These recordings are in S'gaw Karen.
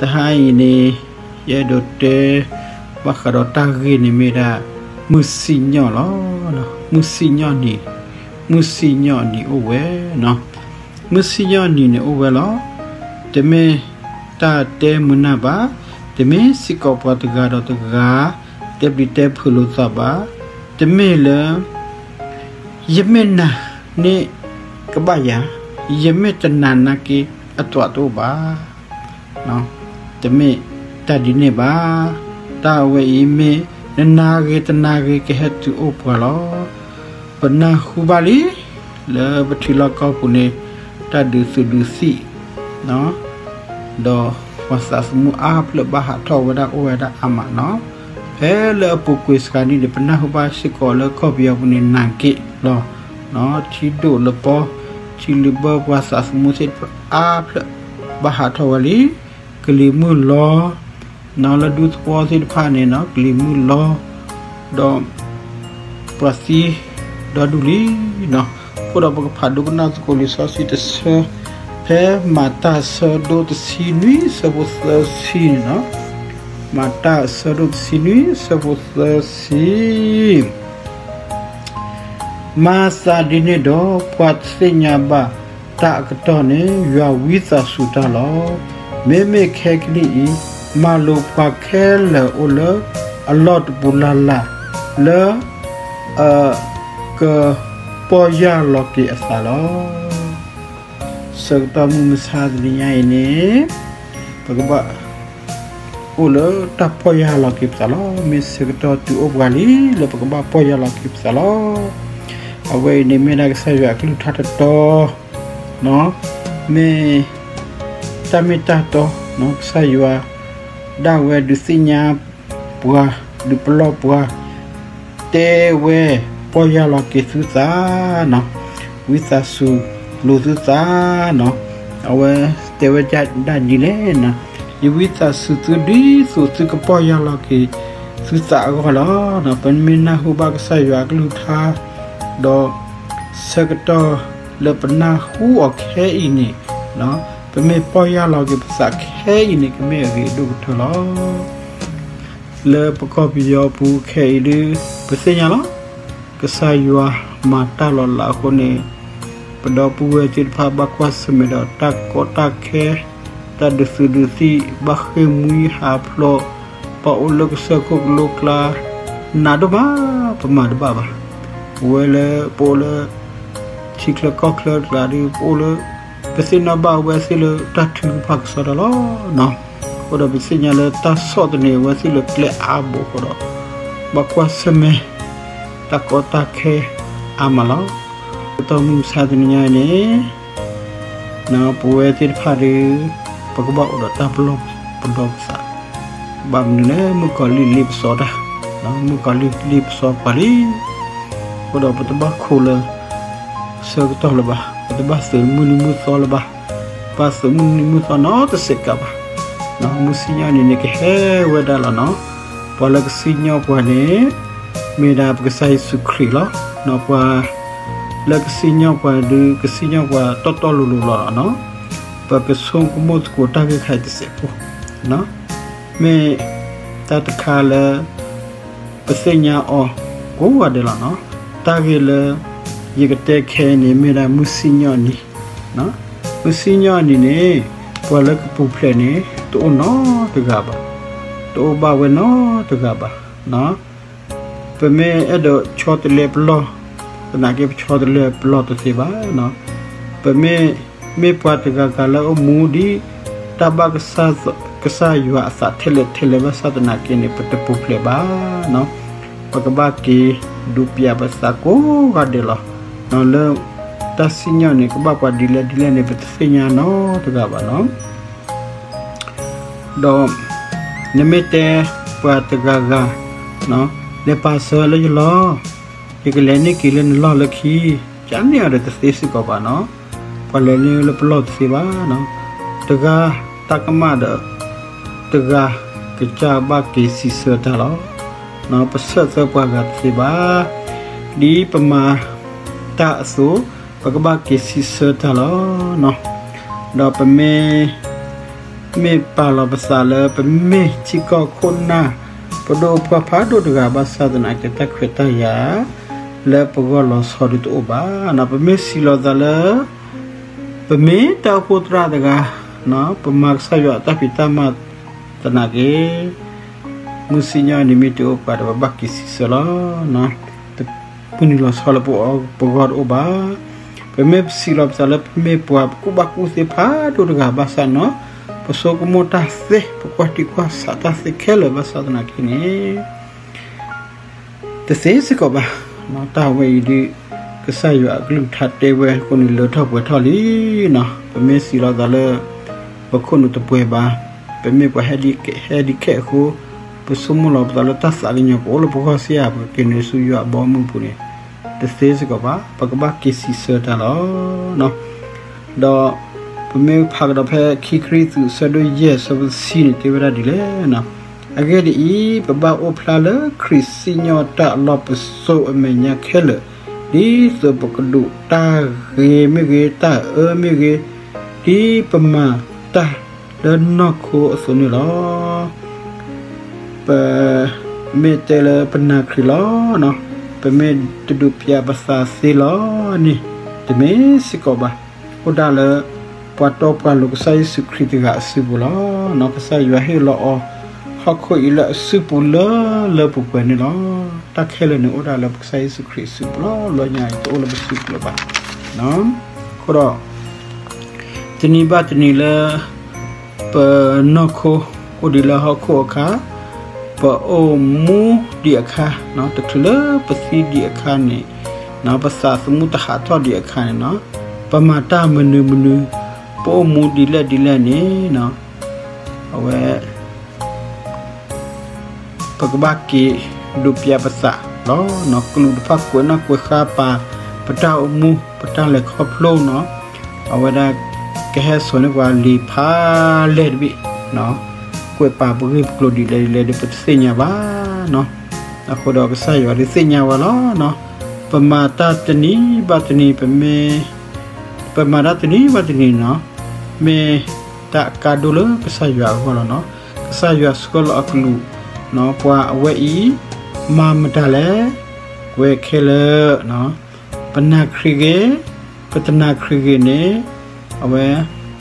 တဟါအံၤန့ၣ် ယအဲၣ်ဒိးတဲ ဘၣ်ဃးဒီးတၢ်ဂ့ၢ်န့ၣ်မ့ၢ်ဒၣ် မုၢ်စံၣ်ညီၣ်လီၤ. မုၢ်စံၣ်ညီၣ်နံၤ, မုၢ်စံၣ်ညီၣ်နံၤအိၣ်ဝဲနီၤ. မုၢ်စံၣ်ညီၣ်နံၤန့ၣ်အိၣ်ဝဲလီၤ. တမ့ၢ်တၢ်တဲမုာ်နၢ်ဘၣ်, တမ့ၢ်စ့ၢ်ကီးပှၤတဂၤဒီးတဂၤ တဲပျံၤတဲဖုးလိာ်သးဘၣ်, တမ့ၢ်လၢ ယမ့ၢ်နာ်န့ၣ်ကဘၣ်ယၤ, ယမ့ၢ်တနာ်နာ်က့ အသွးတအိၣ်ဘၣ်. တမ့ၢ်တၢ်ဒ်န့ၣ်ဘၣ်. တၢ်အဝဲအံၤမ့ၢ် နနာ်ဂ့ၤတနာ်ဂ့ၤကဟဲတုၤအိၣ်ပှၤလီၤ. ပနၢ်ဟူဘၣ်လံ လၢပထံလီၢ်ကီၢ်ပူၤန့ၣ် တၢ်ဒုးသုးဒုးသံၣ် ဒီးပှၤသးသမူအါဖျၢၣ်ဘၣ်ဟးထီၣ်ဝဲဒၣ်အိၣ်ဝဲဒၣ်အါမးနီၤ. ဖဲလၢအပူၤကွံာ်စှၤနံၤန့ၣ် ပနၢ်ဟူဘၣ်စ့ၢ်ကီးလၢကီၢ်ပယီၤပူၤန့ၣ် နၢ်က့ၣ်လီၤ. ထံဒိၣ်လပီ, ထံလုာ်ဘၢပှၤသးသမူသ့ၣ်တဖၣ်အါဖျၢၣ် ဘၣ်ဟးထီၣ်ဝဲလံ. ကလံၤမုၢ်လီၤ လၢဒူသဝီသ့ၣ်တဖၣ်န့ၣ်နီၤ ကလံၤမုၢ်လီၤ ဒီး ပှၤသံဒီဒူၣ်လံနီၤ. အဃိဒီးပကဖးဒိကနၣ်သကိးလံာ်စီဆှံတဆၢ ဖဲမၤတၢ်အဆၢဒိၣ်တဆံနွံဆၢဖိသၢဆံန့ၣ်နီၤ. မၤတၢ်အဆၢဒိၣ်တဆံနွံ ဆၢဖိသၢဆံ မၤသးဒ်န့ၣ်ဒီး ပှၤတသ့ၣ်ညါဘၣ်တၢ်အကတီၢ်န့ၣ် ယွၤဝံသးစူၤတၢ်လီၤ. မ့မ့ၢ်ခဲကနံၣ်အံၤ မၤလိာ်ပှၤခဲလၢာ်အိၣ်လၢအလီၢ်တပူၤလၢ်လၢ် လၢ အကပီၢ်ယၢ်လီၤက့ၤအသးလီၤ. ဆၢကတီၢ်မုၢ်မဆါတနံၤညါအံၤန့ၣ် ပကဘၣ် အိၣ်လၢတၢ်ပီၢ်ယၢ်လီၤက့ၤပသးလီၤ. မ့ၢ်ဆၢကတီၢ်တုၤအိၣ်ပှၤလံ လၢပကဘၣ်ပီၢ်ယၢ်လီၤက့ၤပသးလီၤ. အဝဲအံၤန့ၣ်မ့ၢ်ဒၣ်ကစၢ်ယွၤအကလုၢ်ကထါတတီၤ မ့ၢ် တၢ်မ့ၢ်တၢ်တီ ကစၢ်ယွၤ ဒၣ်ဝဲဒုးသ့ၣ်ညါပှၤ ဒုးပလီၢ်ပှၤ တဲဝဲ ပီၢ်ယၢ်လီၤက့ၤသုသးနီၤ, ဝံသးစူၤလိာ်သုသးနီၤ. အဝဲတဲဝဲဒၣ်ဒ်လဲၣ်နီၤ, ယဝံသးစူၤသုဒ်သိးသုကပီၢ်ယၢ်လီၤက့ၤသုသးအဂီၢ်လီၤ. ပမ့ၢ်နၢ်ဟူဘၣ်ကစၢ်ယွၤအကလုၢ်ကထါ ဒီး ဆၢကတီၢ်လၢပနၢ်ဟူအီၤခဲအံၤန့ၣ် ပမ့ၢ်ပီၢ်ယၢ်လီၤက့ၤပသးခဲအံၤန့ၣ် ကမ့ၢ်အဂ့ၤအဒိၣ်ကတၢၢ်လီၤ. လၢပကီၢ်ပယီၤပူၤခဲအံၤဒုး ပသ့ၣ်ညါလီၤ. ကစၢ်ယွၤမၤတၢ်လီၤလးအဃိန့ၣ် ပဒီပုၢ်ဝဲၢ်သ့ၣ်တဖၣ်ဘၣ်ကွၢ်ဆၢၣ်မဲာ်ဒီးတၢ်ကီတၢ်ခဲ, တၢ်ဒုးသုးဒုးသံၣ်, ဘၣ်ဃ့ၢ်မှံဟးဖျိး, ပအိၣ်လၢကစၢၢ်ခိၣ်ကလိကျါ, နးဒိၣ်မး, ပမၤတဘၣ်ဘၣ်. ပဝဲလၢပအိၣ်လၢ ထံချၢကီၢ်ချၢတကျါဒုး ပအိၣ်လၢ ပသ့ၣ်နီၣ်ဘၣ်ဝဲသ့ၣ်လၢတၢ်ထုကဖၣ်ကစီဒီလီၤ. အဃိဒီးပသ့ၣ်ညါလၢတၢ်ဆီၣ်သနံးအဝဲသ့ၣ်လၢကျဲအါဘိအဃိဒီး ဘၣ်ကွၢ်ဆၢၣ်မဲာ် တၢ်ကီတၢ်ခဲအါမးလီၤ. ဆၢကတီၢ်မုၢ်မဆါတနံၤညါအံၤန့ၣ် ပဝဲသ့ၣ်တဖၣ်ဒီး ပကဘၣ်အိၣ်ဒီးတၢ်ပလီၢ်ပဒီပသး, ဘၣ်မနုၤလဲၣ် မုၣ်ကီၤလံၢ်လ့ပစီတၢ်, မုၣ်ကီၤလံၢ်လ့ပစီပှၤလံ. အဃိဒီးပတဘၣ်ခိးလၢ ဆၢကတီၢ်လၢၤဘၣ်, ပတဘၣ်သုးမုၢ်နံၤမုၢ်သီလၢၤဘၣ်, ဘၣ်သုးမုၢ်နံၤမုၢ်သီနီတစဲးကးဘၣ်. မုၢ်စံၣ်ညီၣ်နံၤန့ၣ်ကဟဲဝဲဒၣ်လီၤနီၤ. ပှၤလၢကစံၣ်ညီၣ်ပှၤန့ၣ် မ့ၢ်ဒၣ်ပကစၢ်ယ့ၣ်ၡူးခရံာ်လီၤ. ပှၤလၢကစံၣ်ညီၣ်ပှၤဒုးကစံၣ်ညီၣ်ပှၤတီတီလိၤလိၤလီၤနီၤ. ပကဆိကမိၣ်သကိးတၢ်ဂ့ၢ်ခါအံၤတစဲးဖိ, မ့ၢ်တၢ်တခါလၢ ပသ့ၣ်ညါအီၤကိးဂၤဒဲးလီၤနီၤ. တၢ်ဂ့ၢ်လၢ ယကတဲခဲအံၤန့ၣ် မ့ၢ်ဒၣ်မုၢ်စံၣ်ညီၣ်နံၤ, မုၢ်စံၣ်ညီၣ်နံၤန့ၣ် ပှၤလၢကပူၤဖျဲးန့ၣ် တအိၣ်နီတဂၤဘၣ်, တအိၣ်ဘၣ်ဝဲနီတဂၤဘၣ်. ပမ့ၢ်အဲၣ်ဒိးဆီတလဲပလီၢ် သနာ်က့ ပဆီတလဲပလီၢ်တသ့ဘၣ်. ပမ့ၢ် မ့ၢ်ပှၤတဂၤဂၤလၢအိၣ်မူဒ် တၢ်ဘၣ်ကစၢ်ယွၤအသးထဲလဲၣ်ထဲလဲၣ်ဘၣ်ဆၣ်သနာ်က့န့ၣ် ပတပူၤဖျဲးဘၣ်. ပကဘၣ်က့ၤဒုးပျးပသးကိးဂၤဒဲးလီၤ. လၢတၢ်စံၣ်ညီၣ်န့ၣ် ကဘၣ်ပှၤဒ်လဲၣ်ဒ်လဲၣ်န့ၣ် ပတသ့ၣ်ညါနီတဂၤဘၣ်နီၤ. ဒီး နမ့ၢ်တဲပှၤတဂၤဂၤ လဲၤပာ်စၢၤလၢယလီၢ်, ယကလဲၤန့ၢ်က့ၤလၢနလီၢ်လၢခံ, ကန့ၢ်အီၤဒီးတသ့စ့ၢ်ကီးဘၣ်နီၤ. ပှၤလဲၤန့ၢ်လၢပလီၢ်တသ့ဘၣ်. တဂၤတၢ်ကမၣ်ဒီး တဂၤကစၢ်ဘၣ်က့ၤစံးဆၢတၢ်လီၤ. ပဆၢၣ်သၢပှၤဂၤတသ့ဘၣ်. ဒ်ပမၤတၢ်အသိး ပကဘၣ်က့ၤစံးဆၢတၢ်လီၤ. ဒီးပမ့ၢ် မ့ၢ်ပာ်လီၤပသးလၢပမ့ၢ်ထံကီၢ်ခိၣ်နၢ် ပဒိၣ်ပှၢ်ဖးဒိၣ်တဂၤဘၣ်ဆၣ်သနာ်က့ တၢ်ခွဲးတၢ်ယာ် လၢပဂီၢ်လီၤဆီဒုးတအိၣ်ဘၣ်. ပမ့ၢ်စံးလီၤသးလၢ ပမ့ၢ်တၢ်အိၣ်ဖှိၣ်သရၣ်တဂၤ, ပမၤကစၢ်ယွၤအတၢ်ဖံးတၢ်မၤသနာ်က့ မုၢ်စံၣ်ညီၣ်န့ၣ်မ့ၢ်တအိၣ်ပှၤဒီး ပဘၣ်က့ၤစံးဆၢလီၤ. မုၢ်နံၤလီၤဆီလၢပဂီၢ်တအိၣ်ဘၣ်. ပမ့ၢ်စံးလီၤပသးလၢပမ့ၢ်ပှၤကူၣ်ဘၣ်ကူၣ်သ့ဖးဒိၣ်တဂၤဘၣ်ဆၣ်န့ၣ်, ပဆိကမိၣ်တၢ်သ့, ပကွၢ်တံၢ်ကွၢ်ဆးတၢ်သ့ခဲလၢာ်ဘၣ်ဆၣ်သနာ်က့န့ၣ် တသ့စ့ၢ်ကီးဘၣ်. တၢ်ဝဲအံၤဒ် ကစၢ်ယွၤအကလုၢ်ကထါတဲဝဲအဃိန့ၣ် လၢထီၣ်ပှဲၤထီၣ်လံ. ပမ့ၢ်စံးလီၤသးလၢ ပခိၣ်နူာ်တပှဲၤဘၣ်, ပမ့ၢ်ပှၤဟဲဒံးခဲအဃိ, ပဆိကမိၣ်လီၤပသးလၢတၢ်သးကညီၤကအိၣ်လၢပဂီၢ်စ့ၢ်ဧါ, ပကက့ၤနုာ်ဆူယွၤအဘီအမုၢ်ပူၤန့ၣ် တသ့စ့ၢ်ကီးဘၣ်. ပကဘၣ်က့ၤစံးဆၢတၢ်လီၤ. ဒီးပမ့ၢ်ဖးကဒီးဖဲခံကရံၣ်သူး အဆၢဒိၣ်ယဲၢ် အဆၢဖိတဆံန့ၣ် တဲဝဲဒၣ်ဒ်လဲၣ်. အဂ့ၢ်ဒ်အံၤ, ပဘၣ်အိၣ်ဖျါလၢခရံာ်စံၣ်ညီၣ်တၢ်အလီၢ်ပစိာ်အမဲာ်ညါခဲလၢာ်, ဒ်သိးပကဒိးတၢ်ဂ့ၤမ့ၢ်ဂ့ၤ, တၢ်အၢမ့ၢ်ဂ့ၤ, ဒ်ပမၤတၢ်လၢနီၢ်ခိအသိးန့ၣ်လီၤ. ပမ့ၢ်တဲလၢပနာ်ခရံာ်လီၤ, ပမ့ၢ်တဒုးပျးပသးသ့လီၤန့ၣ် တမ့ၢ်စ့ၢ်ကီးဘၣ်. အိၣ်ဒၣ်လၢ ပှၤတီပှၤလိၤကစၢ်ယ့ၣ်ၡူးခရံာ်တဂၤအစုပူၤလီၤ. ကစၢ်ယွၤဟ့ၣ်လီၤအီၤ ဟီၣ်ခိၣ်အံၤလၢအစုပူၤလၢလၢပှဲၤပှဲၤန့ၣ်လီၤ. တၢ်ခဲလၢာ်န့ၣ်အိၣ်ဒၣ်လၢပကစၢ်ယ့ၣ်ၡူးခရံာ်အစုပူၤလီၤ. လၢညါအံၤတအိၣ်လၢပစုပူၤလၢၤဘၣ်. အဃိဒီး တနံၤဘၣ်တနံၤလၢ ပနီၢ်ခိအိၣ်ဒံးလၢဟီၣ်ခိၣ်အခါ, ပအိၣ်မူဒံးအခါ, တချုးလၢပသံဒံးအခါန့ၣ်, ပသးသမူတဟးထီၣ်ဒံးအခါန့ၣ်, ပမၤတၢ်မနုၤမနုၤ, ပအိၣ်မူဒ်လဲၣ်ဒ်လဲၣ်န့ၣ်, အဝဲ ပကဘၣ်က့ၤဒုးပျးပသးလီၤ. ကလူးတဖၣ်ကွဲးနီၣ်ကွဲးဃါပာ် ပတၢ်အိၣ်မူ ပတၢ်လဲၤခီဖျိန့ၣ်, အဝဲဒၣ်ကဟဲစိာ်န့ၢ်ပှၤလံာ်ဖးလဲၢ်တဘ့ၣ်, ကွဲးပာ်ပဂ့ၢ်ပကျိၤဒ်လဲၣ်ဒ်လဲၣ်ဒီး ပတသ့ၣ်ညါဘၣ်. အဃိဒီးကစၢ်ယွၤဒုးသ့ၣ်ညါဝဲလီၤ. ပမၤတၢ်တနံၤဘၣ်တနံၤ, ပမၤတၢ်တနံၤဘၣ်တနံၤန့ၣ်, မ့ၢ်တၢ်အကါဒိၣ်လၢကစၢ်ယွၤအဂီၢ်လီၤ. ကစၢ်ယွၤဆှၢလီၤအကလူး, ပှၤအဝဲအံၤ မၤမတၤလဲၣ်, ကွဲးခဲလၢာ်, ပနာ်ခရံာ်ဂ့ၤ, ပတနာ်ခရံာ်ဂ့ၤန့ၣ်, အဝဲ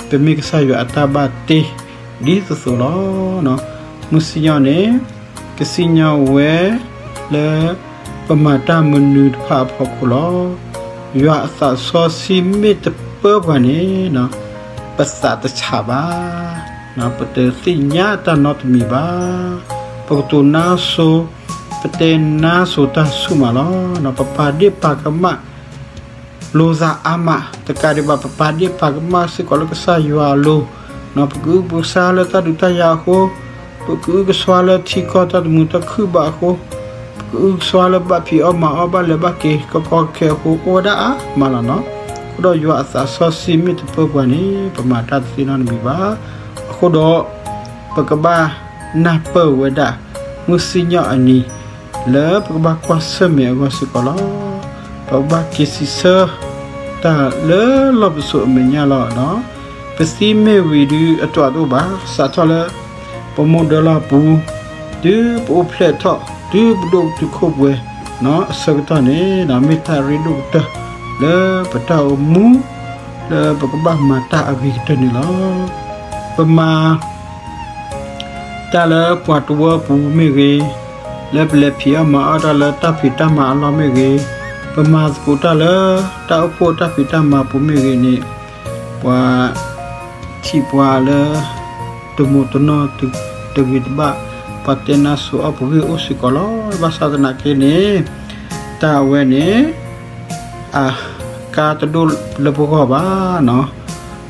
ပမ့ၢ်ကစၢ်ယွၤအတၢ်ဘၣ်တ့ ဒ်သိးသိးလီၤ. မုၢ်စံၣ်ညီၣ်န့ၣ် ကစံၣ်ညီၣ်ဝဲ လၢ ပမၤတၢ်မနုၤတဖၣ်အဖီခိၣ်လီၤ. ယွၤအသးစီဆှံမ့ၢ်တပၢပှၤန့ၣ်, ပသးတဆးဘၣ်. ပတသ့ၣ်ညါတၢ်နီတမံၤဘၣ်. ပကတိၤနါစိၤ, ပတဲနါစိၤတၢ်ဆူၣ်မးလီၤ. ပပာ်ဒ့ၣ်ပာ်ကမၣ် လိာ်သးအါမး, တကးဒံးဘၣ် ပပာ်ဒ့ၣ်ပာ်ကမၣ်စ့ၢ်ကီးလၢကစၢ်ယွၤအလိၤ, ပကအုကစွါလၢတၢ်ဒုးတၢ်ယၤအဃိ, ပကအုကစွါလၢထံကီၢ်တၢ်တမုာ်တၢ်ခုၣ်ဘၣ်အဃိ, ပကအုကစွါလၢဘၣ်ဖံးအီၣ်မၤအီၣ် ဘၣ်လဲၤဘၣ်က့ၤကီကီခဲခဲအဃိ အိၣ်ဝဲဒၣ်အါမးလီၤနီၤ. အဃိဒီးယွၤအသးစီဆှံမ့ၢ်တပၢပှၤန့ၣ် ပမၤတၢ်တသ့နီတမံၤဘၣ်. အဃိဒီး ပကဘၣ်နၢ်ပၢၢ်ဝဲဒၣ် မုၢ်စံၣ်ညီၣ်အနံၤ လၢပကဘၣ်ကွၢ်ဆၢၣ်မဲာ်အဂီၢ်စ့ၢ်ကီးလီၤ. ပကဘၣ်က့ၤစံးဆၢ တၢ်လၢလီၢ်ပစိာ်အမဲာ်ညါလီၤ. ပသံမ့ၢ်ဝံၤဒုးအတၢ်တအိၣ်ဘၣ်, စးထီၣ်လၢ ပမိၢ်ဒၢလီၢ်ပူၤ, တုၤပအိၣ်ဖျဲၣ်ထီၣ်, တုၤပဒိၣ်တုာ်ခိၣ်ပှဲၤ အဆၢကတီၢ်န့ၣ် မ့ၢ်တၢ်ရ့ဒိၣ်ကတၢၢ် လၢပတၢ်အိၣ်မူ လၢပကဘၣ်မၤတၢ်အဂ့ၤကတၢၢ်န့ၣ်လီၤ. ပမၤ တၢ်လၢပှၤတဝၢပူၤမ့ၢ်ဂ့ၤ, လၢပလဲၤဖံးအီၣ်မၤအီၣ်တၢ်လၢတၢ်ဖံးတၢ်မၤအလီၢ်မ့ၢ်ဂ့ၤ, ပမၤသကိးတၢ်လၢ တၢ်အိၣ်ဖှိၣ်တၢ်ဖံးတၢ်မၤပူၤမ့ၢ်ဂ့ၤန့ၣ်, ပှၤ ထံၣ်ပှၤလၢ တမိၢ်တနီၢ်တဂ့ၤတဘၣ်, ပှၤတဲနါစိၤအီၣ်ပဂ့ၢ်အိၣ်စ့ၢ်ကီးလီၤ. ဘၣ်ဆၣ်သနာ်က့န့ၣ် တၢ်အဝဲန့ၣ် အကါတဒိၣ်လၢပဂီၢ်ဘၣ်နီၤ.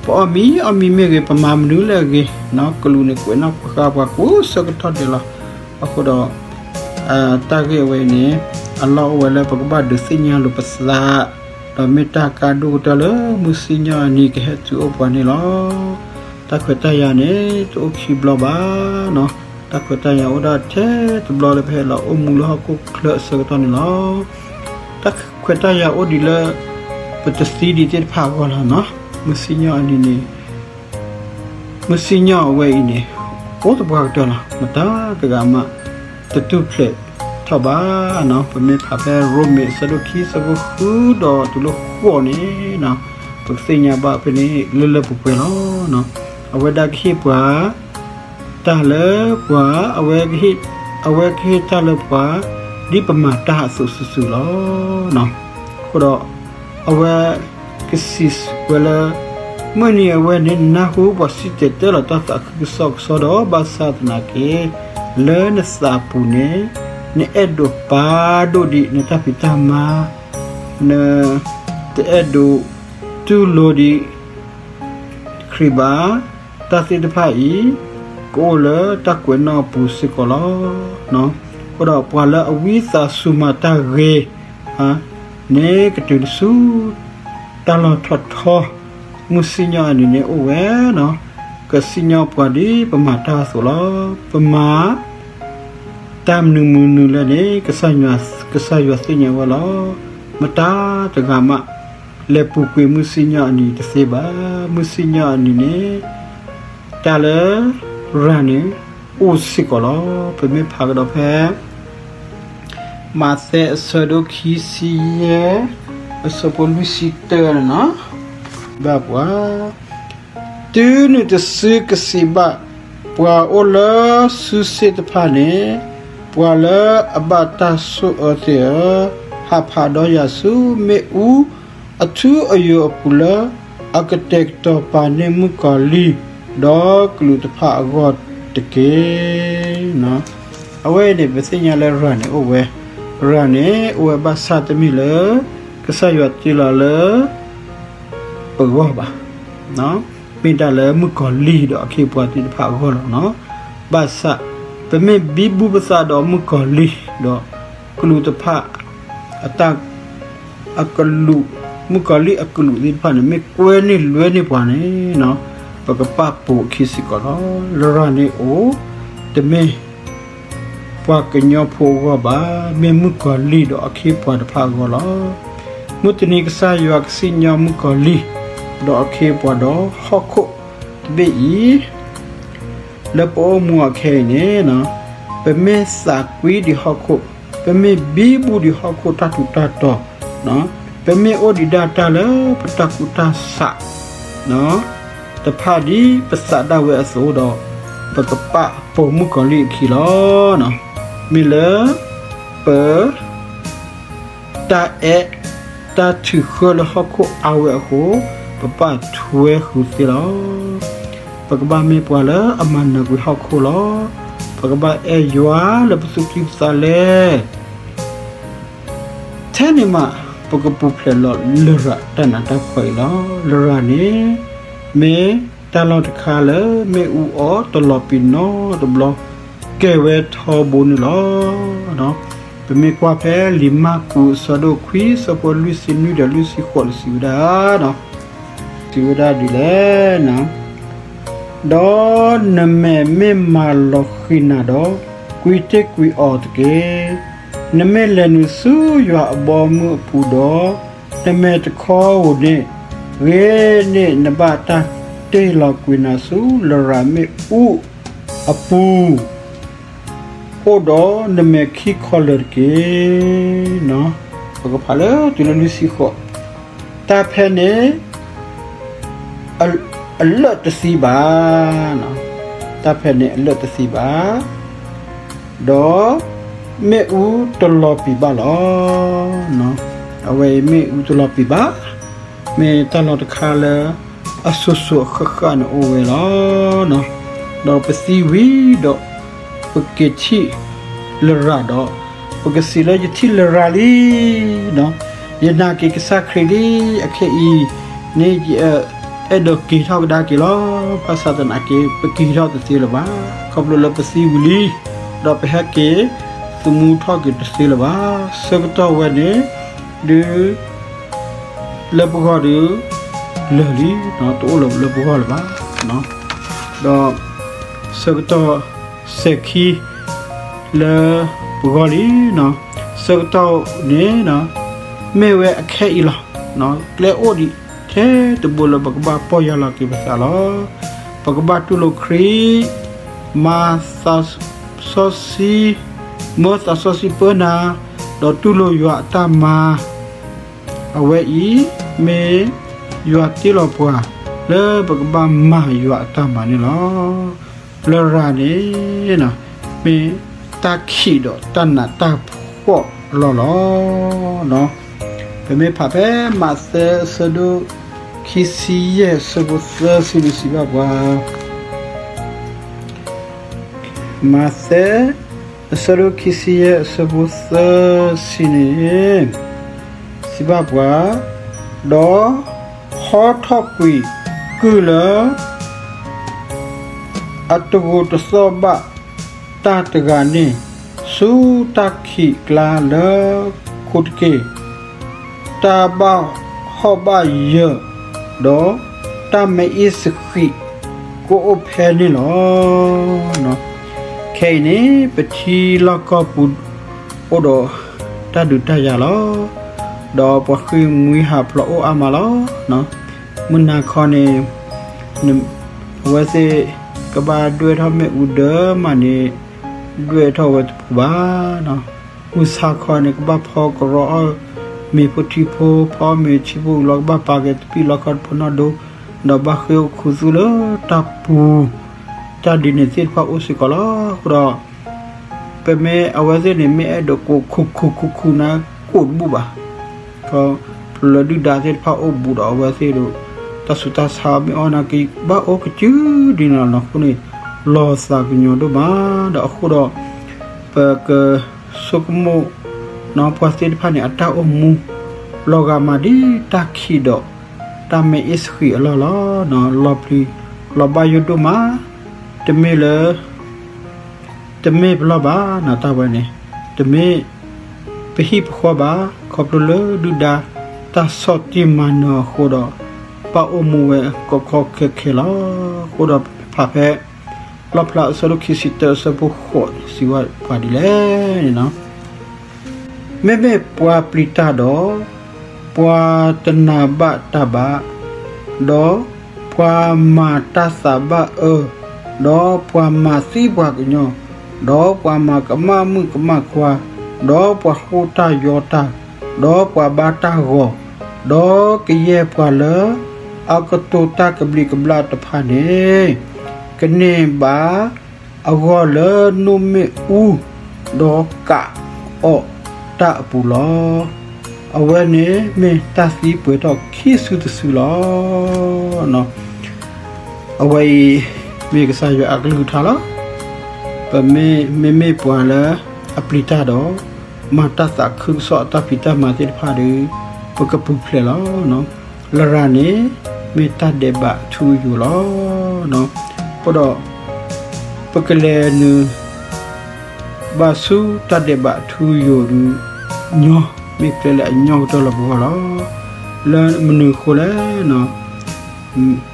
ပအီၣ်မံၤအီၣ်မံၤမ့ၢ်ဂ့ၤ, ပမၤမနုၤလဲၣ်အဂ့ၤ, ကလူးန့ၣ်ကွဲးနီၣ်ကွဲးဃါပှၤကိးဆၢကတီၢ်ဒဲးလီၤ. အဃိဒီး တၢ်ဂ့ၢ်အဝဲန့ၣ် အလီၢ်အိၣ်ဝဲလၢပကဘၣ်ဒုးသ့ၣ်ညါလိာ်ပသး, ဒီးမ့ၢ်တၢ်ကါဒိၣ်ကတၢၢ်လၢမုၢ်စံၣ်ညီၣ်အနံၤကဟဲတုၤအိၣ်ပှၤန့ၣ်လီၤ. တၢ်ခွဲးတၢ်ယာ်န့ၣ် တအိၣ်ခံဘျီဘၣ်နီၤ. တၢ်ခွဲးတၢ်ယာ်အိၣ်ဒၣ်ထဲတဘျီလၢပဟဲလီၤအိၣ်မူလၢဟီၣ်ခိၣ်ချၢအဆၢကတီၢ်န့ၣ်လီၤ. တၢ်ခွဲးတၢ်ယာ်အိၣ်ဒံးလၢ ပတသံဒံးသ့ၣ်တဖၣ်အဂီၢ်လီၤနီၤ. မုၢ်စံၣ်ညီၣ်အနံၤန့ၣ် မုၢ်စံၣ်ညီၣ်အဝဲအံၤန့ၣ် အိၣ်သပှၢ်ကတၢၢ်လီၤ. မတၤတဂၤမး တတူၢ်ဖျဲးထီၣ်ဘၣ်နီၤ. ပမ့ၢ်ဖးဖဲရိမ့ၤအဆၢဒိၣ်ခံ ဆၢဖိဃုဒီးတုၤလၢဃိးန့ၣ်, ပကသ့ၣ်ညါဘၣ်ဖဲန့ၣ်လၢလၢပှဲၤပှဲၤလီၤ. အဝဲဒၣ်ကဟ့ၣ်ပှၤ တၢ်လၢပှၤ, အဝဲ, အဝဲကဟ့ၣ်တၢ်လၢပှၤ ဒ်ပမၤတၢ်အသိးစုာ်စုာ်လီၤ. အဃိဒီး အဝဲကစံးဝဲလၢ မုၢ်နံၤအဝဲန့ၣ် နနၢ်ဟူပှၤစံၣ်တဲၤတဲလီၤတၢ်သးခုကစီၣ်ကစီၣ်ဒီး ဘၣ်ဆၣ်သနာ်က့ လၢနသးပူၤန့ၣ် နအဲၣ်ဒိးပာ်ဒိၣ်ဒံးနတၢ်ဖံးတၢ်မၤ, နတအဲၣ်ဒိးတူၢ်လိာ်ဒံး ခရံာ်ဘၣ်. တၢ်သ့ၣ်တဖၣ်အံၤ ကအိၣ်လၢတၢ်ကွဲးနီၣ်အပူၤစ့ၢ်ကီးလီၤ. အဃိဒီးပှၤလၢအဝံသးစူၤမၤတၢ်ဂ့ၤန့ၣ် ကတုၤဆူတၢ်လီၢ်ထီၣ်ထီ, မုၢ်စံၣ်ညီၣ်အနံၤန့ၣ်အိၣ်ဝဲနီၤ, ကစံၣ်ညီၣ်ပှၤဒ်ပမၤတၢ်အသိးလီၤ. ပမၤ တၢ်မနုၤမနုၤလဲၣ်န့ၣ် ကစၢ်ယွၤသ့ၣ်ညါဝဲလီၤ. မတၤတဂၤမး လဲၤပူၤကွံာ်မုၢ်စံၣ်ညီၣ်အနံၤတသ့ဘၣ်. မုၢ်စံၣ်ညီၣ်အနံၤန့ၣ် တၢ်လၢရၤန့ၣ် အိၣ်စ့ၢ်ကီးလီၤ. ပမ့ၢ်ဖးကဒီးဖဲ မးသဲအဆၢဒိၣ်ခံဆံယဲၢ် အဆၢဖိလွံၢ်ဆံတၢန့ၣ်လီၤ. ဘၣ်ပှၤ တုၤနုၤတစုကစံးဘၣ် ပှၤအိၣ်လၢစုစ့ၣ်တဖၣ်န့ၣ်, ပှၤလၢအဘၣ်တၢ်ဆိၣ်အၢသ့ၣ်ဧၢ, ဟးဖးဒီးယၤဆူမ့ၣ်အူအထူအယိာ်အပူၤလၢ အကတဲာ်ကတီၤပာ်န့ၢ်မုၣ်ကီၤလံၢ် ဒီးကလူးတဖၣ်အဂီၢ်တက့ၢ်. အဝဲအံၤန့ၣ် ပသ့ၣ်ညါလၢရၤန့ၣ်အိၣ်ဝဲ, ရၤန့ၣ်အိၣ်ဝဲဘၣ်ဆၣ်တမ့ၢ်လၢ ကစၢ်ယွၤတ့လီၤလၢ ပဂီၢ်ဘၣ်, မ့ၢ်ဒၣ်လၢမုၣ်ကီၤလံၢ်ဒီးအခ့အပှၤသ့ၣ်တဖၣ်အဂီၢ်လီၤ. ဘၣ်ဆၣ် ပမ့ၢ်ဘံဘူပသးဒီးမုၣ်ကီၤလံၢ်ဒီး ကလူးတဖၣ် အတၢ် အကလူး, မုၣ်ကီၤလံၢ်အကလူးသ့ၣ်တဖၣ်န့ၣ် မ့ၢ်ကွဲန့ၢ်လွဲန့ၢ်ပှၤန့ၣ် ပကပာ်ပိာ်အခံစ့ၢ်ကီးလီၤ. လရၤန့ၣ်အိၣ် တမ့ၢ် ပှၤကညီဖိအဂီၢ်ဘၣ်, မ့ၢ်မုၣ်ကီၤလံၢ်ဒီးအခ့အပှၤတဖၣ်အဂီၢ်လီၤ. မုၢ်တနံၤကစၢ်ယွၤကစံၣ်ညီၣ်မုၣ်ကီၤလံၢ် ဒီးအခ့အပှၤဒီးဟီၣ်ခိၣ်တဘ့ၣ်အံၤ လၢပအိၣ်မူအခဲအံၤန့ၣ် ပမ့ၢ်သးကွံဒံးဟီၣ်ခိၣ်, ပမ့ၢ်ဘံဘူဒံးဟီၣ်ခိၣ်တၢ်ထူးတၢ်တီၤ, ပမ့ၢ်အိၣ်ဒံးဒၣ်တၢ်လၢပတၢ်ကူၣ်တၢ်ဆး တဖၣ်ဒ်ပသးဒၣ်ဝဲအသိးဒီး ပကပာ်ပိာ်မုၣ်ကီၤလံၢ်အခံလီၤ. မ့ၢ်လၢ ပ တၢ်အဲၣ်တၢ်ထုးဃၢလၢဟီၣ်ခိၣ်အါဝဲအဃိ, ပပာ်ထွဲဃုာ်သ့လီၤ. ပကဘၣ်မ့ၢ်ပှၤလၢအမၤနၢၤကွံာ်ဟီၣ်ခိၣ်လီၤ. ပကဘၣ်အဲၣ်ယွၤလၢပသူၣ်ကံၢ်ပသးလဲ, ထဲန့ၣ်မး ပကပူၤဖျဲးလီၤလရာ်တၢ်နးတၢ်ဖှီၣ်အံၤလီၤ. လရာ်န့ၣ် မ့ၢ်တၢ်လီၢ်တခါလၢမ့ၣ်အူအီၣ်တလီၤပံာ်နီတဘျီ ကဲဝဲထီဘိန့ၣ်လီၤ. ပမ့ၢ်ကွၢ်ဖဲလံာ်မၢ်ကူးအဆၢဒိၣ်ခွံ ဆၢဖိလွံၢ်ဆံနွံဒီးလွံၢ်ဆံဃိးန့ၣ် စံးဝဲဒၣ်, စံးဝဲဒၣ်ဒ်လဲၣ်, ဒီးနမဲာ်မ့ၢ်မၤလီၤဃံၤနၤဒီး, ကွံာ်တ့ၢ်ကွံာ်အီၤတက့ၢ်. နမ့ၢ်လဲၤနုာ်ဆူယွၤအဘီအမုၢ်အပူၤဒီး, နမဲာ်တခီဧိၤန့ၣ်, ဂ့ၤန့ၢ်နဘၣ်တၢ်တ့ၢ်လီၤကွံာ်နၤဆူလရာ်မ့ၣ်အူအပူၤ အိၣ်ဒီးနမဲာ်ခံခီလၢာ်တက့ၢ်. ပကဖးလၢတုၤလၢလွံၢ်ဆံဃိး, တၢ်ဖဲန့ၣ် အလၢာ်တသံဘၣ်, တၢ်ဖဲန့ၣ်အလၢာ်တသံဘၣ်, ဒီးမ့ၣ်အူတလီၤပံာ်ဘၣ်လီၤ. အဝဲအံၤမ့ၣ်အူတလီၤပံာ်ဘၣ်, မ့ၢ်တၢ်လီၢ်တခါလၢ အစိၤစိၤအဃၣ်ဃၣ်န့ၣ်အိၣ်ဝဲလီၤ. ဒီးပသံဝံၤဒီး ပက့ၤထံၣ်လရာ်ဒီး ပကစံးလၢယထံၣ်လရာ်လံ, ယနာ်က့ၤကစၢ်ခရံာ်လံ, အခဲအံၤန့ၣ် ယအဲၣ်ဒိးက့ၤထီၣ်ကဒါက့ၤလီၤ. ဘၣ်ဆၣ်သနာ်က့ ပက့ၤထီၣ်တသ့လၢၤဘၣ်, ခီဖျိလၢပသံဝံၤလံ, ဒီးပဟဲက့ၤသမူထီၣ်က့ၤတသ့လၢၤဘၣ်. ဆၢကတီၢ်ဝဲန့ၣ် ဒုး လၢပဂီၢ်ဒီး လၢာ်လံ, တအိၣ်လၢၤလၢပဂီၢ်လၢၤဘၣ်. ဒီးဆၢကတီၢ်စဲၤခံ လၢပဂီၢ်လံ, ဆၢကတီၢ်န့ၣ် မ့ၢ်ဝဲအခဲအံၤလီၤ. ကျဲအိၣ်ဒံးထဲတဘိလၢပကဘၣ်ပီၢ်ယၢ်လီၤက့ၤပသးလီၤ. ပကဘၣ်တူၢ်လိာ်ခရံာ်, မၤသးစီဆှံ, မၢသးစီဆှံပၢနၤ, ဒီးတူၢ်လိာ်ယွၤအတၢ်မၤ, အဝဲအံၤ မ့ၢ်ယွၤတ့လီၤပှၤ လၢပကဘၣ်မၤယွၤအတၢ်မၤန့ၣ်လီၤ. လရာ်န့ၣ် မ့ၢ်တၢ်ခံးဒီးတၢ်နးတၢ်ဖှီၣ်အလီၢ်လီၤ. ပမ့ၢ်ဖးဖဲမးသဲအဆၢဒိၣ်ခံဆံယဲၢ်အဆၢဖိသၢဆံန့ၣ် စံးဘၣ်ပှၤ, မးသဲ အဆၢဒိၣ်ခံဆံယဲၢ်အဆၢဖိသၢဆံန့ၣ် စံးဘၣ်ပှၤ, ဒီးဟီထီၣ်ကွံာ်ကုၢ်လၢ အတဂိာ်တသီၣ်ဘၣ်တၢ်တဂၤန့ၣ် ဆူတၢ်ခံးကျါလၢခိတက့ၢ်, တၢ်ဘၣ်ဟီၣ်ဘၣ်ယၢၤ ဒီးတၢ်မ့ၢ်အ့ၣ်စဃံးကအိၣ်ဖဲန့ၣ်လီၤ. ခဲအံၤန့ၣ် ပထံလီၢ်ကီၢ်ပူၤအိၣ်ဒီးတၢ်ဒုးတၢ်ယၤလီၤ. ဒီးပှၤဃ့ၢ်မှံဟးဖျိးအိၣ်အါမးလီၤ. မုၢ်နၤခီန့ၣ် အဝဲသ့ၣ်ကဘၣ်ဒွဲၣ်ထီၣ်မ့ၣ်အူဒၢမးန့ၣ် ဒွဲၣ်ထီၣ်ဝဲတပူၤဘၣ်. မုၢ်ဆါခီန့ၣ် ကဘၣ်ဖီကရီအီၣ်မ့ၤဖိထံဖိ, ဖီမ့ၤထံဖိလီၤ ကဘၣ်ပာ်က့ၤသပံၢ်လီခီတဖိနီၢ်ဒိ, ဒီးဘၣ်ဃ့ၢ်အိၣ်ခူသူၣ်လၢတၢ်ပူၤ, တၢ်ဒ်န့ၣ်သ့ၣ်တဖၣ်အိၣ်စ့ၢ်ကီးလီၤ. အဃိဒီး ပမ့ၢ်အဝဲသ့ၣ်န့ၣ် မ့ၢ်အဲၣ်ဒိးကိးခူခူခူခူန့ၣ် ကိးတဘူၣ်ဘၣ်. ခီဖျိလၢဒုၣ်ဒါသ့ၣ်တဖၣ်အိၣ်ဘူးဒီးအဝဲသ့ၣ်ဒီး တၢ်ဆူးတၢ်ဆါမ့ၢ်အီၣ်နာ်က့ ဘၣ်အိၣ်ကစုဒ်န့ၣ်လီၤ. အဃိန့ၣ် လီၤသးကညီၤဒိၣ်မး. ဒီးအဃိဒီး ပကဆိကမိၣ် ပှၤသ့ၣ်တဖၣ်န့ၣ် အတၢ်အိၣ်မူ လီၤဂာ်မးဒ်တၢ်ခံးဒီး တၢ်မ့ၢ်အ့ၣ်စဃံးအလီၢ်လီၤ. လီၤပျံၤလီၤဘၣ်ယိၣ်ဒိၣ်မး, တမ့ၢ်လၢ တမ့ၢ်ပလီၢ်ဘၣ်န့ၣ် တၢ်ဝဲန့ၣ် တမ့ၢ်ပဟံၣ်ပဃီဘၣ်. ခီဖျိလၢဒုၣ်ဒါ တၢ်ဆီၣ်တံၢ်မၤနၢၤအဃိဒီး ဘၣ်အိၣ်မူဝဲကီကီခဲခဲလီၤ. အဃိဒီးဖးဖဲ လီၣ်ဖျါအဆၢဒိၣ်ခံဆံတၢ အဆၢဖိဃိးန့ၣ် စံးဝဲပှၤဒ်လဲၣ်န့ၣ် မ့မ့ၢ်ပှၤပျံၤတၢ်ဒီး ပှၤတနာ်ဘၣ်တၢ်ဘၣ်, ဒီးပှၤမၤတၢ်သးဘၣ်အၢ, ဒီးပှၤမၤသံပှၤကညီ, ဒီးပှၤမၤကမၣ်မုၣ်ကမၣ်ခွါ, ဒီးပှၤဃိတၢ်ယီတၢ်, ဒီးပှၤဘါတၢ်ဂီၤ, ဒီးကယဲၢ်ပှၤလၢအကတိၤတၢ်ကဘျံးကဘျၣ်တဖၣ်န့ၣ် ကန့ၢ်ဘၣ် အဂီၢ်လၢနိၣ်မ့ၣ်အူ ဒီးကးအီၣ်တၢ်အပူၤလီၤ. အဝဲန့ၣ်မ့ၢ်တၢ်သံပှဲၤထီၣ်ခံစုတစုလီၤ. အဝဲအံၤ မ့ၢ်ကစၢ်ယွၤအကလုၢ်ကထါလီၤ. ပမ့မ့ၢ်ပှၤလၢအပျံၤတၢ်ဒီး မၤတၢ်သးခုကစီၣ်အတၢ်ဖံးတၢ်မၤသ့ၣ်တဖၣ်ဒီး ပကပူၤဖျဲးလီၤ. လရာ်န့ၣ် မ့ၢ်တၢ်ဒဲးဘးထူယိာ်လီၤ. အဃိဒီး ပကလဲၤနုာ် ဘၣ်ဆူတၢ်ဒဲးဘးထူယိာ်ဒုး ညီ မ့ၢ်ကျဲလၢအညီကတၢၢ်လၢပဂီၢ်လီၤ. လၢမနုၤအဃိလဲၣ်န့ၣ်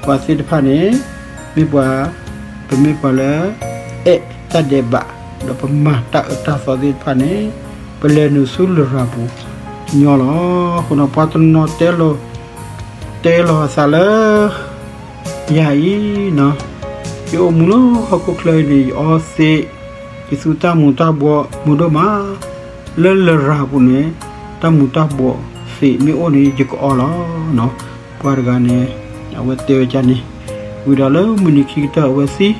ပှၤသ့ၣ်တဖၣ်န့ၣ် မ့ၢ်ပှၤ ပမ့ၢ်ပှၤလၢ အဲၣ်တၢ်ဒဲးဘး ဒီးပမၤတၢ်အၢတၢ်သီသ့ၣ်တဖၣ်န့ၣ် ပလဲၤနုာ်ဆူလရာ်ပူၤညီလီၤ. အဃိန့ၣ် ပှၤတနီၤတဲလီၤ တဲလီၤအသးလၢ ယၤအံၤ ယအိၣ်မူလၢဟီၣ်ခိၣ်ချၢအံၤန့ၣ် ယအီသံး ယသူတၢ်မူၤတၢ်ဘှီးမုာ်ဒိၣ်မး, လၢလရာ်ပူၤန့ၣ် တၢ်မူၤတၢ်ဘှီးသံးမ့ၢ်အိၣ်န့ၣ် ယကအီလီၤ. ပှၤတဂၤန့ၣ် အဝဲတဲဝဲဒ်န့ၣ် ဝံၤဒီးလၢမုၢ်နံၤခံကတၢၢ်အဝဲသံ,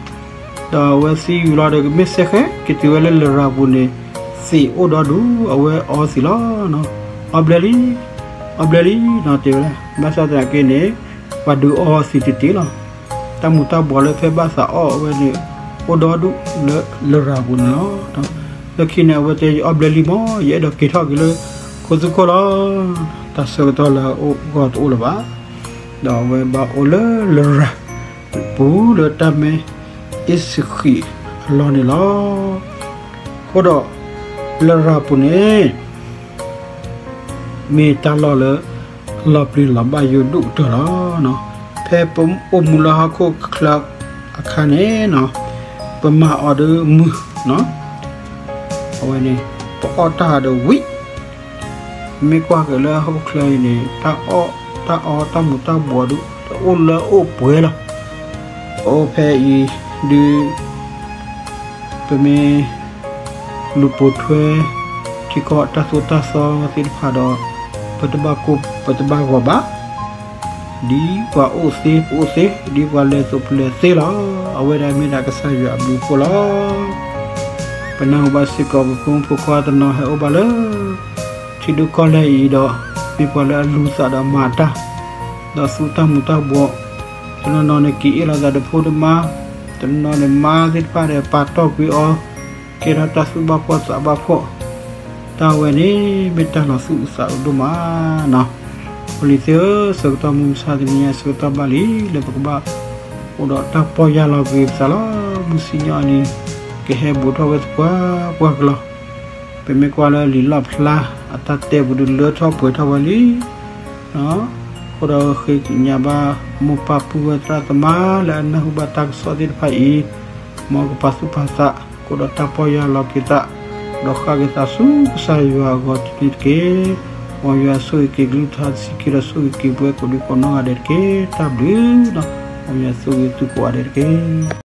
ဒီးအဝဲသံဝံၤလီၤဒီး ကမ့ၢ်စဲဃဲ က့ၤတုၤဝဲလၢလရာ်ပူၤန့ၣ် သံးအိၣ်ဒီဒူၣ် အဝဲအီသံးလီၤ. အီဘျဲလံ, အီဘျဲလံ တဲဝဲဒၣ်, ဘၣ်ဆၣ်သနာ်က့န့ၣ် ပှၤဒုးအီသံးတတ့ၢ်လီၤ. တၢ်မူၤတၢ်ဘှီးလၢဖဲဘၣ်သးအီၣ်အဝဲန့ၣ် အိၣ်ဒီဒူၣ်လၢလရာ်ပူၤန့ၣ်လီၤ. လၢခံန့ၣ် အဝဲတဲ ယအီဘျဲလံမး ယအဲၣ်ဒိးက့ၤထီၣ်က့ၤလၢခိသူခိၣ်လီၤ. တၢ်ဆၢကတီၢ်လၢအအိၣ်ဂီၢ်တအိၣ်လၢၤဘၣ်. ဒီးအဝဲဘၣ်အိၣ်လၢလရာ်ပူၤလၢတၢ်မ့ၢ်အ့ၣ်စဃံးအလီၢ်န့ၣ်လီၤ. အဃိဒီး လရာ်ပူၤန့ၣ် မ့ၢ်တၢ်လီၢ်လၢ လီၤပျံၤလီၤဘၣ်ယိၣ်ဒိၣ်ကတၢၢ်လီၤ. ဖဲပအိၣ်မူလၢဟီၣ်ခိၣ်ချၢအခါန့ၣ် ပမၤအီၤဒီးမုာ်, အဝဲန့ၣ် ပအီၣ်တၢ်ဒီးဝံၤ မ့ၢ်ကွၢ်က့ၤလၢဟီၣ်ခိၣ်ချၢအံၤန့ၣ် တၢ်အီၣ်တၢ်အီတၢ်မူၤတၢ်ဘှီးဒုး တအိၣ်လၢအိၣ်ပှဲၤလီၤ. အိၣ်ဖဲအံၤဒုး ပမ့ၢ်လူၤပိာ်ထွဲ ထံကီၢ်တၢ်သိၣ်တၢ်သီသ့ၣ်တဖၣ်ဒီး ပတဘၣ်ကိၢ်ပတဘၣ်ဂီၤဘၣ်. ဒ်ပှၤအိၣ်သ့ပအိၣ်သ့, ဒ်ပှၤလဲၤသိးပလဲၤသ့လီၤ. အဝဲဒၣ်မ့ၢ်ဒၣ်ကစၢ်ယွၤအဘျုးအဖှိၣ်လီၤ. ပနၢ်ဟူဘၣ်စ့ၢ်ကီး ပဖိမုၣ်ဖိခွါတနီၤဟဲအိၣ်ဘၣ်လၢ ထံဒိၣ်ကီၢ်လဲၢ်အံၤဒီး မ့ၢ်ပှၤလၢအလူၤသးဒီးမၤတၢ် ဒီးသူတၢ်မူၤတၢ်ဘှီး, တနီၤနီၤန့ၣ်က့ၤအ့ၣ်လိာ်သးဒီးဖိဒီးမါ, တနီၤနီၤန့ၣ် မါသ့ၣ်တဖၣ်ဒီးပာ်တီၢ်ကွံာ်အီၤ, ကဲထီၣ်တၢ်သူၣ်ဘၣ်ဖှီၣ်သးဘၣ်ဖှီၣ်, တၢ်ဝဲန့ၣ် မ့ၢ်တၢ်လီၤသူၣ်အုးသးအုးဒိၣ်မးနီၤ. အိၣ်လံသ့ၣ်ဧၢ, ဆၢကတီၢ်မုၢ်မဆါတနံၤညါ ဆၢကတီၢ်ဘၣ်လံ လၢပကဘၣ်အိၣ်ဒီးတၢ်ပီၢ်ယၢ်လီၤက့ၤပသးလီၤ. မုၢ်စံၣ်ညီၣ်အနံၤ ကဟဲဘူးထီၣ်ဝဲသပှၢ်ပှၢ်ကလီၤ. ပမ့ၢ်ကွၢ်လၢလံာ်လီၣ်ဖျါ အတၢ်တဲပူၤဒုးလၢထီၣ်ပှဲၤထီၣ်ဝဲလံ. အဃိဒီးဃ့ကညးဘၣ် မိၢ်ပၢ်ပုၢ်ဝဲၢ်သရၣ်သမါလၢအနၢ်ဟူဘၣ်တၢ်ကစီၣ်သ့ၣ်တဖၣ်အံၤ, မ်ကပာ်သူၣ်ပာ်သး ကအိၣ်ဒီးတၢ်ပီၢ်ယၢ်လီၤက့ၤသး, ဒီးဃၣ်က့ၤသးဆူကစၢ်ယွၤအဂီၢ်တနံၤတက့ၢ်. မ်ယွၤဆိၣ်ဂ့ၤက့ၤကလုၢ်ကထါတဆံးခံဒီးဆိၣ်ဂ့ၤက့ၤပဝဲကိးဒံကိးနီၢ်ဂၤဒဲးတက့ၢ်. တၢ်ဘျုးနီၤ, မ်ယွၤဆိၣ်ဂ့ၤသုကိးဂၤဒဲးတက့ၢ်.